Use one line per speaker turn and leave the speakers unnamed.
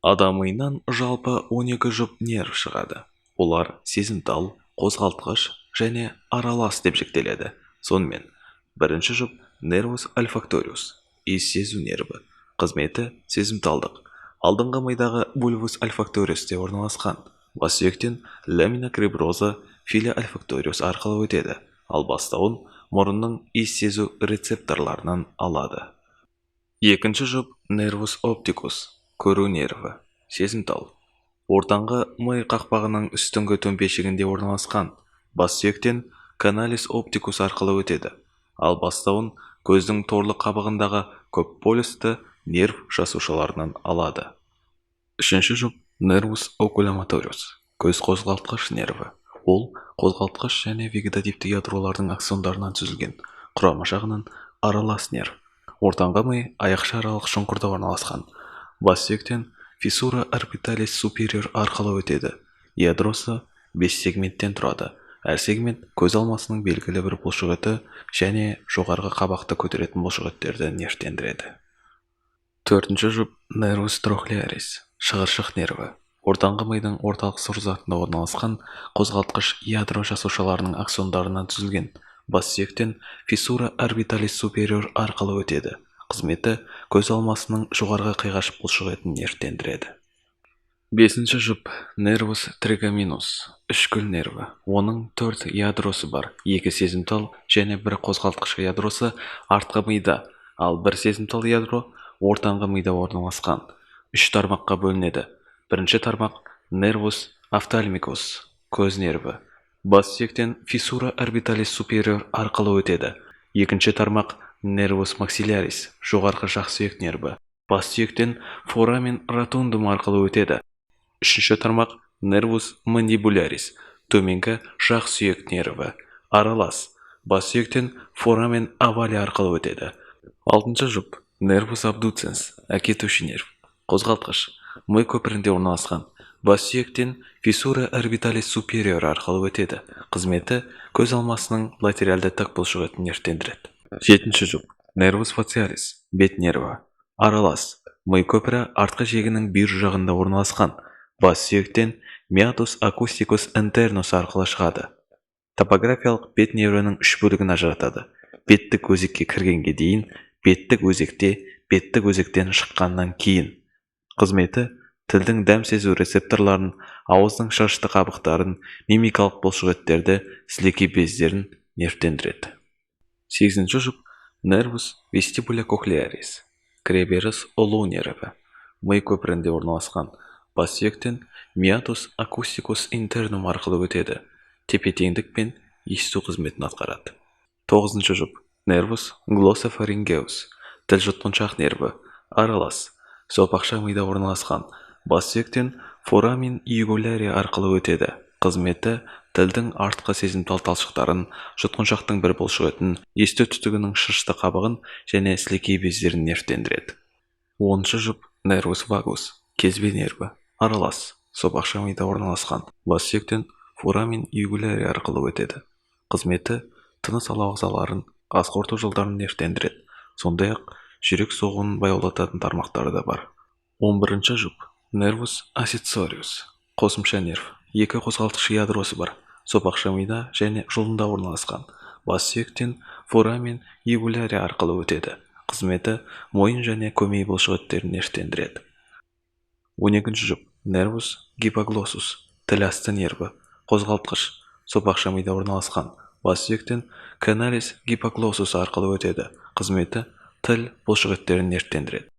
Адам миынан жалпы 12 жұп нерв шығады. Олар сезімтал, қозғалтқыш және аралас деп жіктеледі. Сонымен, бірінші жұп нервус ольфакториус иіс сезу нерві. Қызметі сезімталдық. Алдыңғы мидағы бульбус ольфакториусте орналасқан. Бас сүйектен ламина криброза фили ольфакториус арқылы өтеді, ал бастауын мұрынның иіс сезу рецепторларынан алады. Екінші жұп нервус оптикус көру нерві. Сезімтал. Ортаңғы ми қақпағының үстіңгі төмпешігінде орналасқан. Бас сүйектен каналис оптикус арқылы өтеді, ал бастауын көздің торлы қабығындағы көп полюсті нерв жасушаларынан алады. Үшінші жұп нервус окуломоториус көз қозғалтқыш нерві. Ол қозғалтқыш және вегетативті ядролардың аксондарынан түзілген, құрамы жағынан аралас нерв. Ортаңғы ми аяқша аралық шұңқырда орналасқан. Бас сүйектен фиссура орбиталис супериор арқылы өтеді. Ядросы 5 сегменттен тұрады. Әр сегмент көз алмасының белгілі бір бұлшықеті және жоғарғы қабақты көтеретін бұлшықеттерді нервтендіреді. Төртінші жұп нервус трохлеарис шығыршық нерві. Ортаңғы мидың орталық сұр затында орналасқан қозғалтқыш ядро жасушаларының аксондарынан түзілген. Бас сүйектен фиссура орбиталис супериор арқылы өтеді. Қызметі көз алмасының жоғарғы қиғаш бұлшықетін нервтендіреді. Бесінші жұп нервус тригеминус үшкіл нерві. Оның төрт ядросы бар. Екі сезімтал және бір қозғалтқыш ядросы артқы мида, ал бір сезімтал ядро ортаңғы мида орналасқан. Үш тармаққа бөлінеді. Бірінші тармақ нервус офтальмикус көз нерві. Бас сүйектен фиссура орбиталис супериор арқылы өтеді. Екінші тармақ нервус максиллярис жоғарғы жақ сүйек нерві. Бас сүйектен форамен ротундум арқылы өтеді. Үшінші тармақ нервус мандибулярис төменгі жақ сүйек нерві. Аралас. Бас сүйектен форамен овале арқылы өтеді. Алтыншы жұп нервус абдуценс әкетуші нерв. Қозғалтқыш. Ми көпірінде орналасқан. Бас сүйектен фиссура орбиталис супериор арқылы өтеді. Қызметі көз алмасының латеральды тік бұлшықетін нервтендіреді. Жетінші жұп нервус фациалис бет нерві. Аралас. Ми көпірі артқы жегінің бүйір жағында орналасқан. Бас сүйектен миатус акустикус интернус арқылы шығады. Топографиялық бет нервінің үш бөлігін ажыратады. Беттік өзекке кіргенге дейін, беттік өзекте, беттік өзектен шыққаннан кейін. Қызметі тілдің дәм сезу рецепторларын, ауыздың шырышты қабықтарын, мимикалық бұлшықеттерді, сілекей бездерін нервтендіреді. Сегізінші жұп нервус вестибулокохлеарис кіреберіс ұлу нерві. Ми көпірінде орналасқан. Бас сүйектен миатус акустикус интернум арқылы өтеді. Тепе-теңдік пен есту қызметін атқарады. Тоғызыншы жұп нервус глоссофарингеус тіл жұтқыншақ нерві. Аралас. Сопақша мида орналасқан. Бас сүйектен форамин югуляри арқылы өтеді. Қызметі тілдің артқы сезімтал талшықтарын, жұтқыншақтың бір бұлшықетін, есту түтігінің шырышты қабығын және сілекей бездерін нервтендіреді. Оныншы жұп нервус вагус кезбе нерві. Аралас. Сопақша мида орналасқан. Бас сүйектен форамин югуляри арқылы өтеді. Қызметі тыныс алу ағзаларын, ас қорыту жолдарын нервтендіреді. Сондай-ақ жүрек соғуын баяулататын тармақтары да бар. 11-ші жұп нервус аксессориус қосымша нерв. Екі қозғалтқыш ядросы бар. Сопақша мида және жұлында орналасқан. Бас сүйектен форамен югуляри арқылы өтеді. Қызметі мойын және көмей бұлшықеттерін нервтендіреді. 12-ші жұп нервус гипоглоссус тіл асты нерві. Қозғалтқыш. Сопақша мида орналасқан. Бас сүйектен каналис гипоглоссус арқылы өтеді. Қызметі тіл бұлшықеттерін нервтендіреді.